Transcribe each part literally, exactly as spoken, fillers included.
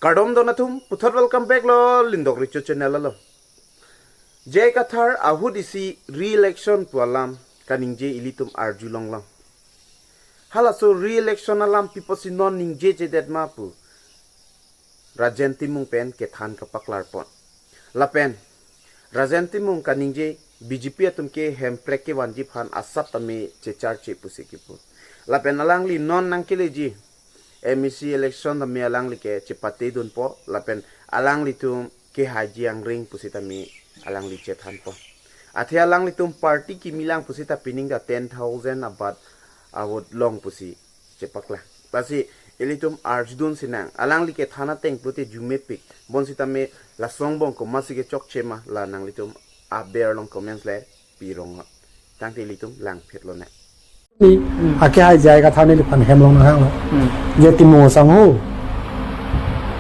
Kardom don atum, puthot welcome back lo Lindok Richo channel along. J I Kathar ahut isi re-election pu alam kaningje ilitum arjulonglo. Halaso re-election alam pi apotsi non ningjejedet ma pu Rajen Timung pen kethan kapaklarpon. Lapen Rajen Timung kaningje B J P atum ke Hemprek kevanji aphan asap tame checharche pusi kipu. Lapen alangli non nangkeleji M A C election tame alangli ke chepatedunpo, lapen alanglitum kehaiji angring pusitame alangli chethanpo. Athe alanglitum party kimi lang pusita pining ta ten thousand abat a-vote long pusi chepaklang. Lasi ilitum arjudun sinang. Alangli kethan ateng pulote jumepik. Bonsitame lason angbong komatsi kechokche ma, la nanglitum aber along comments le pirong. Tangte ilitum langphet lonang. Ni, Hmm. Ake hai J I Kathar neliphan hem long nanghanglo. Hmm. Je Timung asangho,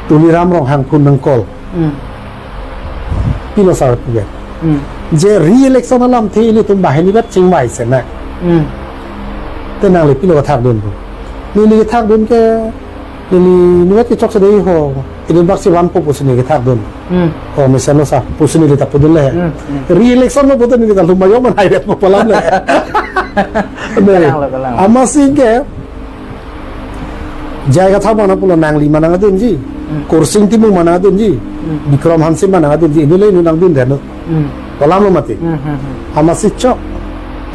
Tuliram Ronghang phone nangcall. Hmm. Pilo sar puge. Hmm. Je re-election alamthe ilitum banghini vet chingvai senang. Hmm. Te nangli pilo kethakdun pu. Neli kethakdun ke, neli nivet kechokche dei ho. Ili bak si vanpo pusi neli kethakdun. Hmm. O mesenlo sar pusi neli ta pudun le. Hmm, hmm. Re-election lo pulote neli ta lum ayong man haidet mo pu alam le. Ne. Kalang lo, kalang lo. Amatsi ke J I Kathar abang nangpulo nangli ma nangdunji. Hmm. Kursing Timung ma nangdunji. Hmm. Bikram Hanse ma nangdunji. Inut le inut nangdundet non. Hmm. Pu alam lo mati. Hmm, hmm, hmm. Amatsi chok.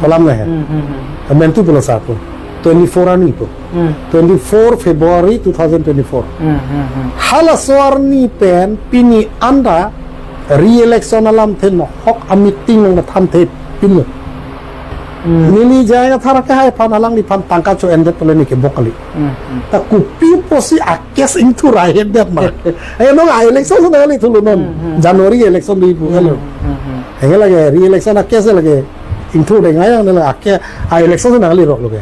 Pu alam le he. Hmm, hmm, hmm. Amen tu pulo sar pu. Twenty-four arni pu. Hmm. Twenty-four February two thousand twenty-four. Hmm, hmm, hmm. Halaso arni pen pini anta re-election alamthe nohok a-meeting along than thepinlo. Hmm. Neli J I Kathar akehai aphan alangliphan tangka cho-endet pule neke bok kali. Hmm, hmm. Ta kopi apotsi a-case ingthur ahendet ma. Eh, non a-election si nangli thulo non. Hmm, hmm. January election di pu Hmm, elo. hmm, hmm. Anke lake re-election a-case lake ingthur deng ayang nela ake a-election si nangli roklo ke.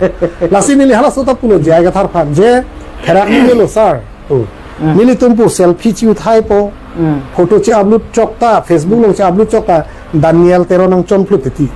Lasi neli halaso ta pulo J I Kathar aphan je therak neli lo sar. Oh. Hmm. Nelitum pu selfie chi-uthaipo. Hmm. Photo chi-upload chokta, Facebook along chi-upload chokta. Daniel Teron nangchonphlut titi.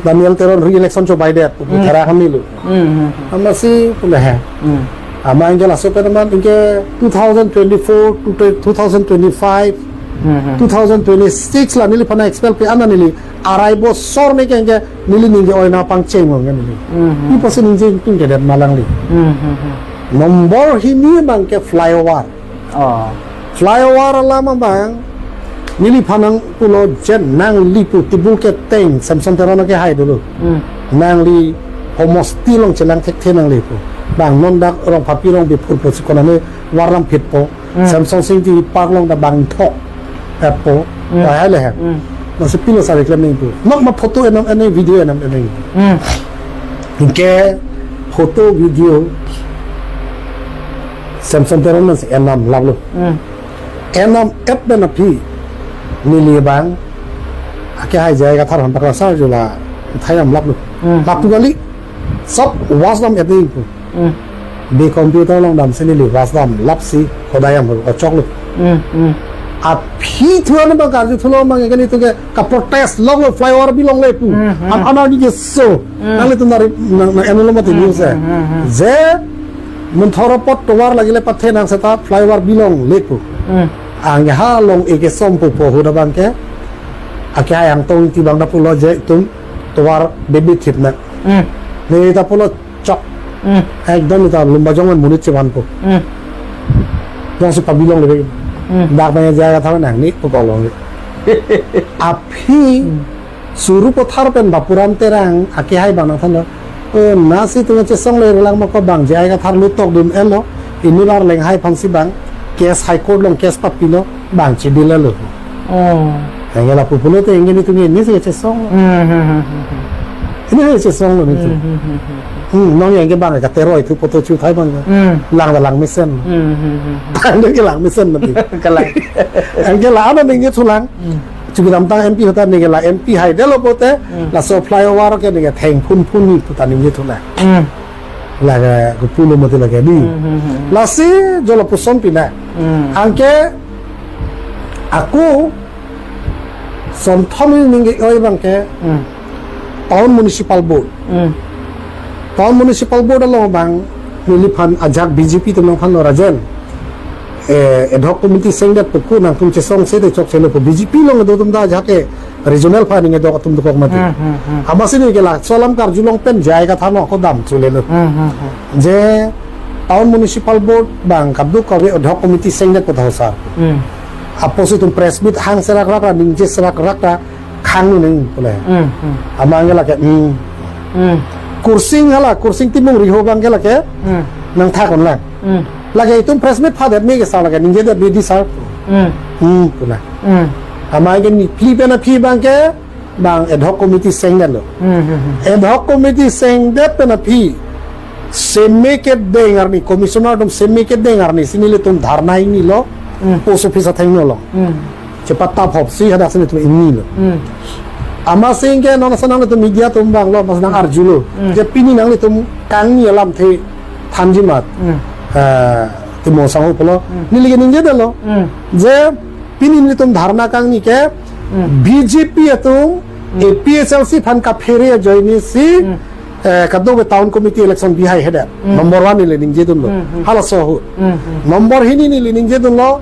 Daniel Teron re-election chobaidet. Hmm. Therak neli lo. Hmm, hmm, hmm. Amatsi pule he. Hmm. Amat anke laso pen amat anke two thousand twenty-four to two thousand twenty-five, Hmm, hmm. two thousand twenty-six la neliphan expel pe ana neli arai bosor ne ke anke neli ningje oi nangpangcheng ong neli. Hmm, hmm. Pi apotsi ningje ingtungjedet ma alangli. Hmm, hmm, hmm. Nombor hini abang ke flyover. Oh. Flyover alam abang neliphan nangpulo je nangli pu tebul keteng Samson Teron akehai dolo. Hmm. Nangli homosti along chelang thekthe nangli pu. Bang non dak Rongphapi Rongbi phurpo si konane varlam phitpo. Hmm. Samson Sing T V Park along ta bangthok. Appo. Hmm. Lahai le he. Hmm. Amatsi pilo sar keklem nangji pu. Nok ma photo enam eneng video enam eneng. Hmm. Anke photo video Samson Teron nangsi enam laplo. Hmm. Enam et pen aphi neli abang akehai J I Kathar aphan paklasar jula thayam laplo. Hmm. Lapu kali. Sab wasdam et nangji pu. Hmm. Be computer along damsi neli wasdam lapsi hodayam ho kachoklo. Hmm, hmm. Aphi thuan abang karjuthulo abang ke nelitum ke ka-protest loklo flyover bilongle pu. Hmm, hmm. An ana ni ke so. Hmm. Nanglitum nari nang nang enlo mati Hmm, news eh. hmm, hmm, hmm. Je Munthor apot tovar lagile pathe nang seta flyover bilongle pu. Hmm. Anke ha long eke som pu po ahut abang ke. Akehai Angtong Ingti abang ta pulo je itum tovar bebithip nang. Hmm. Ne ta pulo chok. Hmm. Ekdom ta lumbajong an monit chevanpo. Hmm. Jongsi pabilongle be. Hmm. Dak abang J I Kathar nangne pu kolong. Aphi Hmm. Sarupathar pen Bapuram Terang akehai abang nangthanlo. O, nasi itum chesong le relang ma ko bang J I Kathar lutokdun elo. Inut Arleng hai aphansi bang case High Court along case papilo bang chidil elo. Oh. Anke lapu pulote anke nelitum nisi chesong. Hmm, hmm, hmm, hmm, hmm. Nisi chesonglo nelitum. Hmm, hmm, hmm, hmm, hmm. Hmm, non anke bang ka teroi thu photo chi-uthai abang. Hmm. Lang ta lang mesen. Hmm, hmm, hmm, hmm. Tang ke lang mesen mati. Kalang. Anke la ana ningje thulang. Hmm. Chukidamtang M P ahut ta neke la M P haidetlo pulote, Hmm. laso flyover ke neke thengphun phun ni pu ta ningje thulang. Hmm. Lake kopulo mati lake di. Hmm, hmm, hmm. Lasi jo lapuson pinang. Hmm. Anke ako sonthom ningje oi abang ke Hmm. Town Municipal Board. Hmm. Town Municipal Board along abang neliphan ajak B J P atum nangthanlo Rajen. eh, ad hoc committee sengdet puku nangtum chesong sede chokchelo pu B J P along do atum ta jake regional phaning edok atum dokok mati. Hmm, hmm, hmm. Amatsi neli ke laso alam karjulong pen J I Kathar along ako dam chulelo. Hmm, hmm, hmm. Je town municipal board bang kadokave ad hoc committee sengdet pu tha sar. Hmm. Apotsi itum press meet hang serak rak ra ningje serak rak ra khang nung pule. Hmm, hmm. Amat ke lake, hmm. Hmm. Kursing hala, Kursing Timung Riho abang ke lake, Hmm. nangthak unlang. Hmm. Lake itum press meet phadet me ke sar lake, ningjedet me di sar. Hmm. Hmm, pule. Hmm. Amat ke neli pen aphi abang ke, bang ad hoc committee sengdetlo. Hmm, hmm, hmm. Ad hoc committee sengdet pen aphi, seme kedeng arni, commissioner atum seme kedeng arnisi nelitum dharna ingnilo, Hmm. post office athengno along. Hmm. Chepatap hopsi hadak si nelitum ingnilo. Hmm. Amatsi ke non asa nanglitum media atum abang lo, amatsi nang-arjulo. Hmm. Je pini nanglitum kangni alamthe thanji mat. Hmm. Eh, Timung Sangho pulo. Hmm. Neli ke ningjedetlo. Hmm. Je pini nelitum dharna kangni ke Hmm. B J P atum Hmm. A P H L C aphan kaphere ajoinesi Hmm. eh, kadokave town committee election bihai hedet. Hmm. Number one neli ningjedunlo. Hmm, hmm. Halaso ahut. Hmm, hmm. Number hini neli ningjedunlo.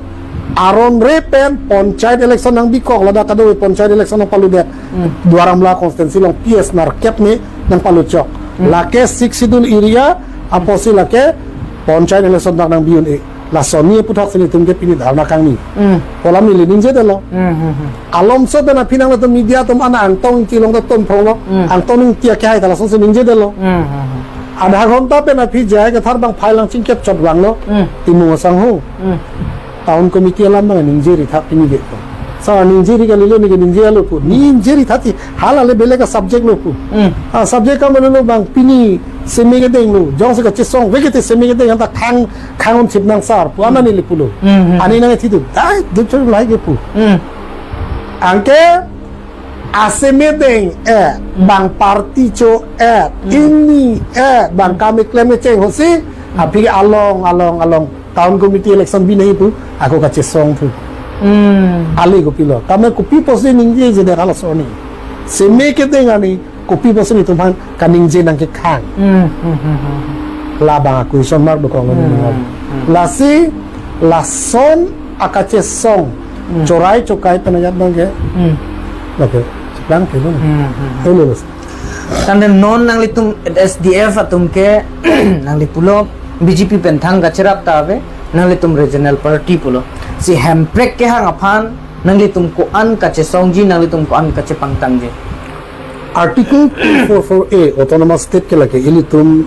Aron re pen panchayat election nangbikok ladak kadokave panchayat election nangpaludet. Hmm. Duar Amla constituency along P S nerkep ne nangpaluchok. Hmm. Lake Sixth Schedule area apotsi lake panchayat election dak nangbi un-e. Laso ni aputhak si nelitum ke pini dharna kangni. Hmm. Pu alam neli ningjedetlo. Hmm, hmm, hmm. Alomso pen aphi nanglitum media atum ana Angtong Ingti along ta tum phronglo. Hmm. Angtong Ingti akehai ta lasonsi ningjedetlo. Hmm, hmm, hmm. Adha ghonta pen aphi J I Kathar abang file nangchingkep chot vanglo. Hmm. Timung Sangho. Hmm. Town committee alam abang ningje ri thak pini ke. Sa ningje ri kalilo neli ke ningjelo pu. Ningje ri thak ti hala le belek asubject lo pu. Hmm. Ah, subject kamalilo abang pini seme kedenglo. Jongsi kachesong vekte seme kedeng anta khang khang un chip nang sar pu ana Hmm. neli pulo. Hmm, hmm. Ani nangthidu. Dai, dukchor lahai ke pu. Hmm. Anke aseme deng-e, Hmm. bang party cho-e, Hmm. ingni-e, bang kam keklem kecheng ahutsi, Hmm. aphi along, along, along, town committee election binai pu, ako kachesong thu. Hmm. Ale kopilo. Tame kopi apotsi ningjejedet halaso ni. Seme kedeng arni, kopi apotsi nelitum aphan kaningje nangkekhang. Hmm, hmm, hmm, hmm, hmm. Labang a-question mark dokoklo Hmm, neli. Hmm. Lasi, lason akachesong. Hmm. Chorai chokai pen ajat abang ke. Hmm. Oke. Cheplang ke lo. Hmm, hmm, hmm. Hello, hello. Tangte non nanglitum S D F atum ke nangli pulo B J P pen thang kacherap ta ave, nanglitum regional party pulo. Si Hemprek kehang aphan nanglitum ko-an kachesongji, nanglitum ko-an kachepangtangji. Article two four four A Autonomous State ke lake ilitum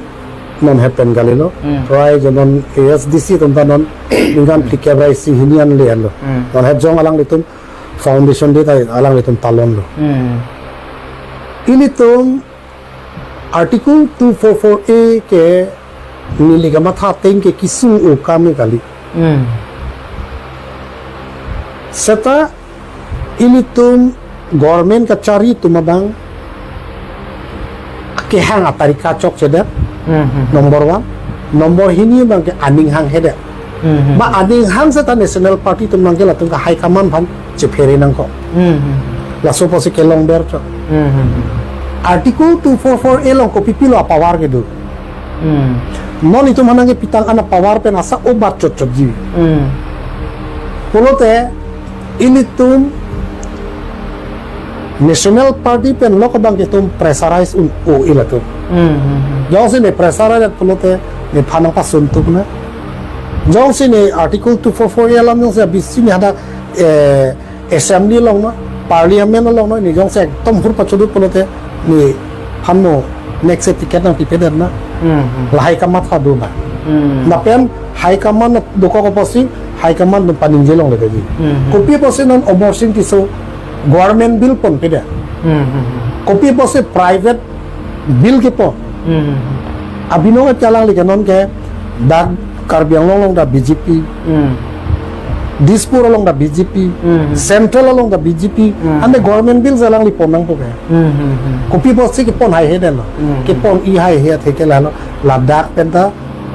non happen kalilo. Hmm. Prai je non A S D C atum ta non ningkan phlikep ra isi hini an le henlo. Hmm. Non het jong alanglitum foundation day ta alanglitum talonlo. Hmm. Ilitum Article two four four A ke neli kamatha ateng ke kesung-o kam kali. Hmm. Seta ilitum government kachari atum abang kehang atarika chokchedet. Hmm, hmm, hmm. Number one. Number hini abang ke aning hanghedet. Hmm, hmm. Ma aning hang seta national party atum abang ke latum ke high command aphan chephere nangkok. Hmm, hmm, hmm. Laso apotsi kelongver chot. Hmm, hmm, hmm. Article two four four A along kopi pilo apower kedo. Hmm. Non itum aphan nangkepitang an apower pen asa obat chotchotji. Hmm. Pulote ilitum National Party pen lok abang ke itum pressurize un-o ilitum. Hmm, hmm, hmm. Jongsi ne pressurize pulote nephan nangpasun tup na. Jongsi ne Article two four four A alam jongsi abisi ne hadak, eh, Assembly along no, Parliament along no, ne jongsi ekdom hur pachodut pulote nephan mo next ticket nangpipedet na. Hmm, hmm. Lahai kamatha do ma. Hmm. Lapen high command dokok apotsi high command atum paningje longledet ji. Hmm, hmm. Kopi apotsi non Amarsing Tisso government bill ponpedet. Hmm, hmm, hmm. Kopi apotsi private bill kepon. Hmm. Abinong achalang leke non ke dak Karbi Anglong along ta B J P. Hmm. Dispur along ta B J P. Hmm. Central along ta B J P. Hmm. Ante government bill si alangli pon nangpo ke. Hmm, hmm, hmm. Kopi apotsi kepon haihedetlo. Hmm. Kepon-i haihe athe ke lalo ladak pen ta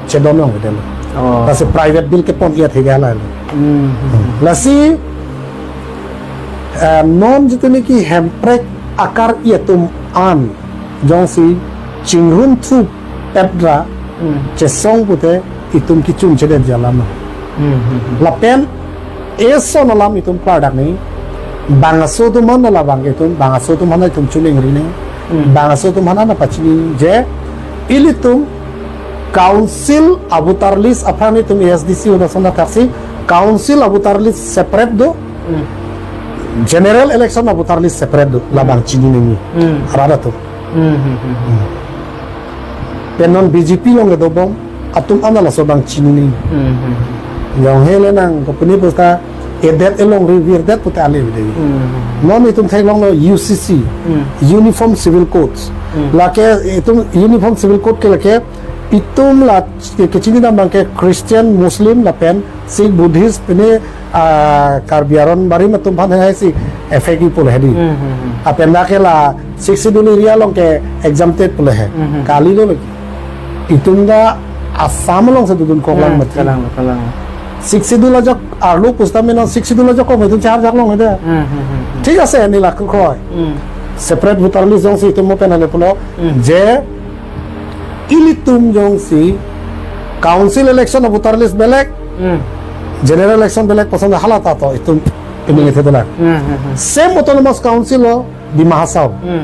chedon nangpedetlo. Oh. Lasi private bill kepon-i athe ke lalo. Hmm, hmm. Lasi, eh, non jitu niki Hemprek akar-i atum an jongsi chingrum thupet ra, Hmm. chesong pute itum kechun chedet jalan. Hmm, hmm, hmm. Lapen eson alam itum klardak nangji. Bangso atum aphan labang itum, bangso atum aphan itum chiningri nangji. Hmm. Bangso atum aphan nangpachini je ilitum council a-voter list aphan itum A S D C ahut ason thaksi, council a-voter list separate do. Hmm. General election a-voter list separate do. Hmm. Labang chini nangji. Hmm. Arat atum. Hmm, hmm, hmm, hmm. Pen non B J P along kedobom atum aphan laso abang chini nangji. Hmm, hmm, hmm. Jong hele nang kopine puta edet elongri virdet pute ale bide. Hmm, hmm. Non itum theklonglo U C C, Hmm. Uniform Civil Codes. Hmm. Lake itum Uniform Civil Code ke lake itum la ke, kechinidam abang ke Christian, Muslim lapen Sikh, Buddhist, pine, ah, Karbi aron barim atum aphan haisi effect pu le hedi. Hmm, hmm, hmm. Lapen dak ke la Sixth Schedule area along ke exempted pu le he. Hmm, hmm. Kalilo lagi. Itum ta Assam alongsi dodun koklang Hmm, mati. Kalang, kalang. Sixth Schedule ajak arlo pusitame non Sixth Schedule ajak kok itum charjak longle de. Hmm, hmm, hmm, hmm. Thik ase, neli la kroi. Hmm. Separate voter list jongsi itum mo pen hale pulo. Hmm. Je ilitum jongsi council election a-voter list belek, Hmm. general election belek puson hala ta to itum ining ite dolang. Hmm, hmm, hmm. Same Autonomous Council lo Dima Hasao. Hmm.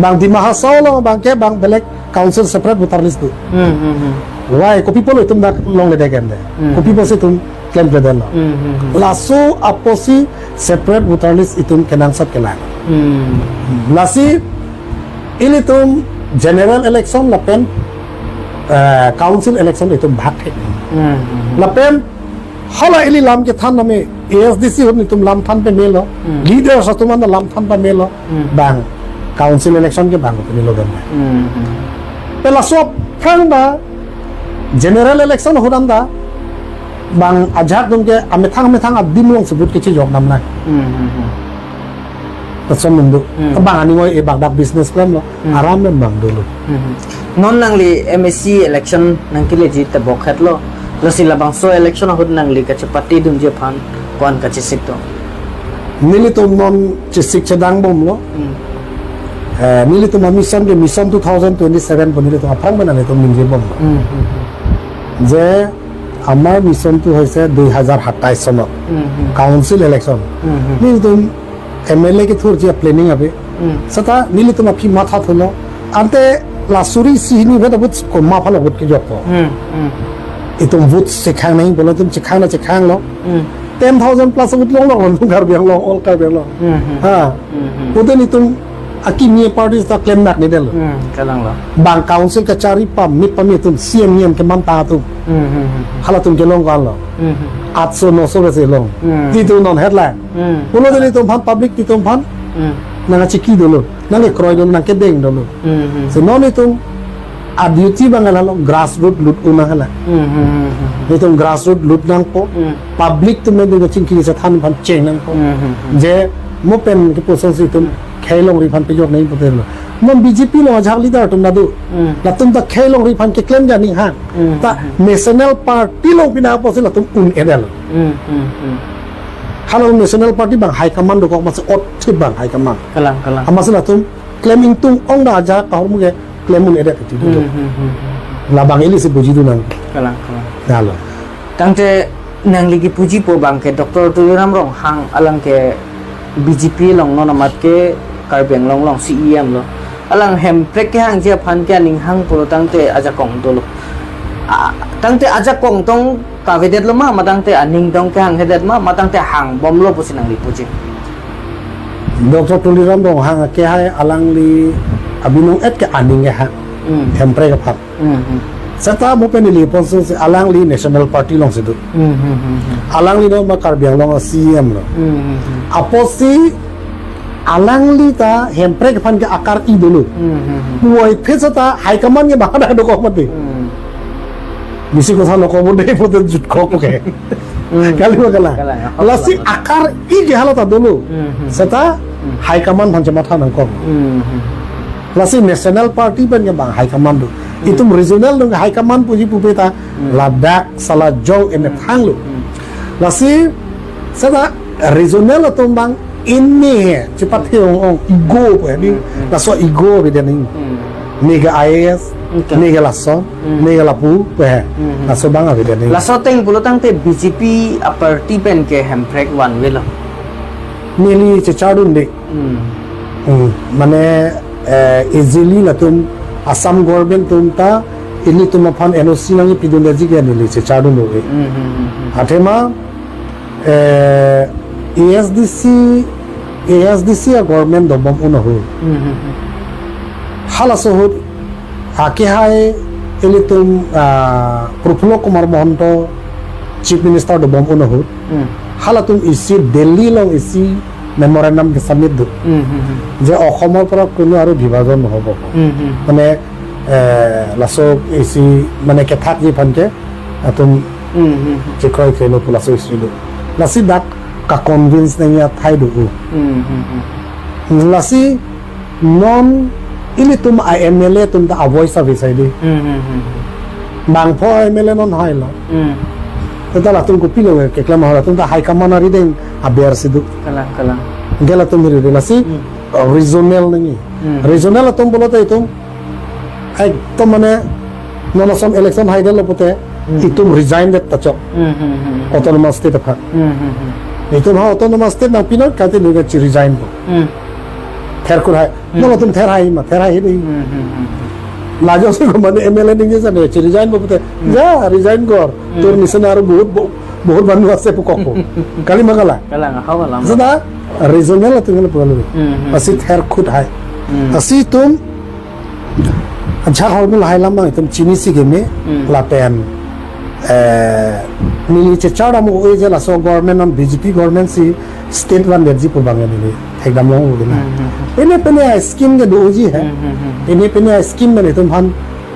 Bang Dima Hasao along abang ke bang belek council separate voter list do. Hmm, hmm, hmm. Why? Kopi pulo itum dak longledetde. Hmm. Kopi pusi itum klemkledetlo. Hmm, hmm, hmm. Laso apotsi separate voter list itum kenangsot kelang. Hmm. Lasi ilitum general election lapen, eh, council election itum bhag thek. Hmm, hmm, hmm. Lapen hala ili lam kethan name A S D C ahut itum lam than pamelo. Hmm. Leaders atum aphan lam than pamelo. Hmm. Bang council election ke bang pamelo kan. Hmm, hmm. Pen laso aphrang ta general election ahut an ta bang ajahak atum ke amethang amethang adim alongsi vote kechejok damnang. Hmm, hmm, hmm. Lason atum do. Hmm. Bang aning oi e bang dak business klemlo. Hmm. Aram pen bang dolo. Hmm. Non nangli M A C election nangkeleji tebok het lo. Lasi labangso election ahut nangli kachepatedunji aphan ko-an kachesik do? Nelitum non chesik chedang bomlo. Hmm. Eh, nelitum a-mission ke Mission two thousand twenty-seven pu nelitum aphrang pen nelitum ningje bomlo. Hmm, hmm, hmm. Je আমাৰ মিছনটো হৈছে দুই হাজাৰ সাতাইছ চনত um, hmm. Council election. Um, hmm. Nelitum M L A kethur ji a-planning ave. Um. Seta nelitum aphi matha thulo. Ante la suri isi hini vet abut komat aphan lo vote kejokpo. Um, um. Itum vote chekhang nangji pulo, itum chekhang na chekhanglo. Um. Ten thousand plus vote longlo, longlo Karbi Anglong, all Karbi Anglong. Um, hmm. Ha। Um, hmm. Pute nelitum akimi party ta klem nak ni delo. Hmm, kalanglo. Bang council kachari pamit pamit atum, C M, E M keman ta atum. Hmm, hmm, hmm, hmm. Halatum kelong ko-anlo. Hmm, hmm. Atso noso besi long. Hmm. Titu non headline. Hmm. Pulo de nelitum aphan, public nelitum aphan. Hmm. Nangkachiki dolo, nangkekroi dolo, nangkedeng dolo. Hmm, hmm. So non itum a-duty abang hala lo, grassroot lut un nang hala. Hmm, hmm, hmm, hmm. Nelitum grassroot lut nangpo. Hmm. Public atum nelitum kachingki chethan aphan cheng nangpo. Hmm, hmm, hmm. Je mo pen kepuson si itum khei longri aphan pejok nangji pute lo. Non B J P along ajahak leader atum ta do. Hmm. Latum ta khei longri aphan keklem ja ning han. Hmm. Ta National Party along pina apotsi latum un-edetlo. Hmm, hmm, hmm. Hala National Party abang high command dokok, amatsi ot thip abang high command. Kalang, kalang. Amatsi latum klem ingtung ong ta ajahak ahormu ke klem un-edet iti dolo. Hmm, hmm, hmm, hmm. Labang ili si bujidun nang. Kalang, kalang. Dalo. Tangte nangli kepujipo abang ke Doctor Tuliram Ronghang alang ke B J P along non amat ke Karbi Anglong along C E M lo. Alang Hemprek kehangji aphan ke aning hang pulo tangte ajakong dolo. A, tangte ajakong tong kavedet lo ma, ma tangte aning tong kehanghedet ma, ma tangte hangbomlo pusi nangli puji? Doctor Tuliram Ronghang kehai alangli abinong et ke aning kehang. Hmm. Hemprek aphan. Hmm, hmm. Seta mo pen ili ponso si alangli National Party alongsi do. Hmm, hmm, hmm, hmm. Alangli non ma Karbi Anglong a-C E M lo. Hmm, hmm, hmm. Apotsi alangli ta Hemprek aphan ke akar-i dolo. Hmm, hmm, hmm. Puvoiphit seta high command ke bang ta dokok mati. Hmm. Bisi kosa nokok bo de pute jutkok ke. Hmm. Kalima kalang. Kalang. Lasi akar-i ke hala ta dolo. Hmm, hmm. Seta Hmm. high command aphan chematha nangkok. Hmm, hmm. Lasi National Party pen ke bang high command do. Hmm. Itum regional along high command puji pupe ta Hmm. ladak sala jong ene Hmm. thanglo. Hmm. Lasi seta regional atum abang ini he chepat he ong ong ego pu he ni. Hmm, hmm. Laso ego beda ni. Hmm. Ni ke I A S, Okay. Neke laso, Hmm. neke lapu, pe. Hmm, hmm. Laso abang avedet neke. Laso ateng pulo tangte B J P a-party pen ke Hemprek vanvelo. Neli chechardunde. Hmm. Hmm. Mane, eh, easily latum Assam government atum ta ilitum aphan N O C nangpidundeji ke neli chechardunde. Hmm, hmm, hmm, hmm. Athema, eh, A S D C, A S D C a-government dobom un ahut. Hmm, hmm, hmm. Halaso ahut akehai ilitum, ah, Prafulla Kumar Mahanta Chief Minister dobom un ahut. Hmm. Halatum isi Delhi along isi memorandum ke-submit do. Hmm, hmm, hmm. Je Okhomor pora kono aru bibhajon nohobo. Hmm, hmm. Mane, eh, laso isi mane kethakji aphan ke atum Hmm, hmm, hmm. chekroikre lo pu laso isi do. Lasi dak ka-convince nangji athai do. Hmm, hmm, hmm. Lasi non ilitum a-M L A atum ta a-voice ave sai di. Hmm, hmm, hmm, hmm. Bangpho M L A non hailo. Hmm. Teta latum kopilo keklem ahut latum ta high command arideng aber si do. Kalang, kalang. Anke latum hiri lasi Hmm. regional nangji. Hmm. Regional atum pulote itum ekdom mane non ason election haidetlo pute Hmm. itum resign det ta chok. Hmm, hmm, hmm, hmm. Autonomous state aphan. Hmm, hmm, hmm. Itum ha autonomous state nangpinon kate nunga chi-resign po. Hmm. Therkhut hai. Hmm. Non atum therhai ma, therhai hidi. Hmm, hmm, hmm, hmm. Lajong si ko mane M L A ningje sane chi-resign po pute. Hmm. Ja, resign kor. Hmm. Tor nisan aru bahut bo-, bahut manu ase pu kokpo. Kali ma kalang. Kalang, ha kalang. Sada regional atum ngene pulo. Hmm, hmm. Lasi therkhut hai. Hmm. Lasi itum ajahak hormil hai lam abang itum chinisi keme Hmm. lapen, eh, neli chechardam un-e je laso government non B J P government si state vandetji pu abang neli thekdam long un-e na. Hmm, hmm, hmm. Pine pine a-scheme ke doji he. Hmm, hmm, hmm. Pine pine a-scheme mane itum aphan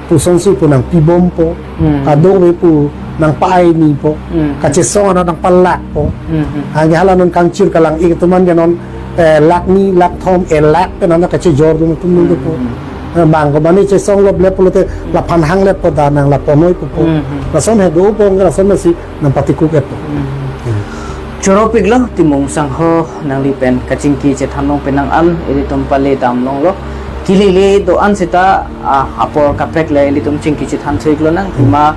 pusonsi pu nangpibompo. Hmm. Kadokave pu nangpa-ai nipo. Hmm. Kachesong anat nangpalakpo. Hmm, hmm. Anke hala non kangchir kalang-ik atum an ke non, eh, lakh ni, lakh thom, eh, lakh pen anat kachejordun atum nungpo. Hmm, hmm. Eh, bang ko mane chesong lop lep pulote laphan hang leppo da nang laponoi pupo. Hmm, hmm. Lason he dopo anke lason masi nangpatikuk-etpo. Hmm. Hmm. Choropiklo Timung sangho nangli pen kachingki chethan long penang an ilitum pale dam longlo. Kelele do-an seta, ah, apor kaprek le ilitum chingki chethan thu-iklonang. Hmm. Tima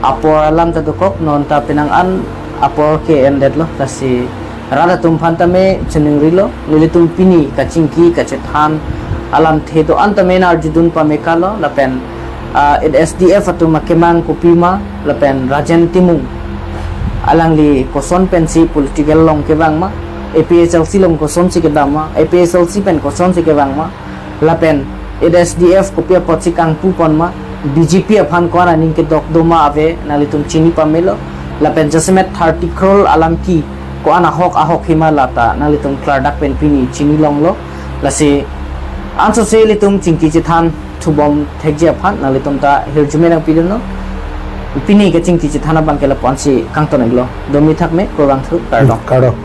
apor alam ta dokok non ta penang an apor ke-endetlo. Lasi rat atum aphan tame chiningrilo. Nelitum pini kachingki kachethan alamthe do-an tame nang-arjudun pame kalo lapen, ah, A S D F atum akemang kopima lapen Rajen Timung alangli koson pensi political along kevang ma, A P H L C along kosonsi kedam ma, A P H L C pen kosonsi kevang ma, lapen A S D F kopi apotsi kangpupon ma, B J P aphan ko-an aning kedok do ma ave nanglitum chini pamelo, lapen jasemet thirty crore alam ke ko-an ahok ahok hima lata nanglitum klardak pen pini chini longlo. Lasi ansose ilitum chingki chethan thubom thekji aphan nanglitum ta hirjume nangpidunnon. Pini kachingki chethan abang ke lapu-ansi kangton-iklo. Domi thakme, kurvangthu, kardom. Kardom.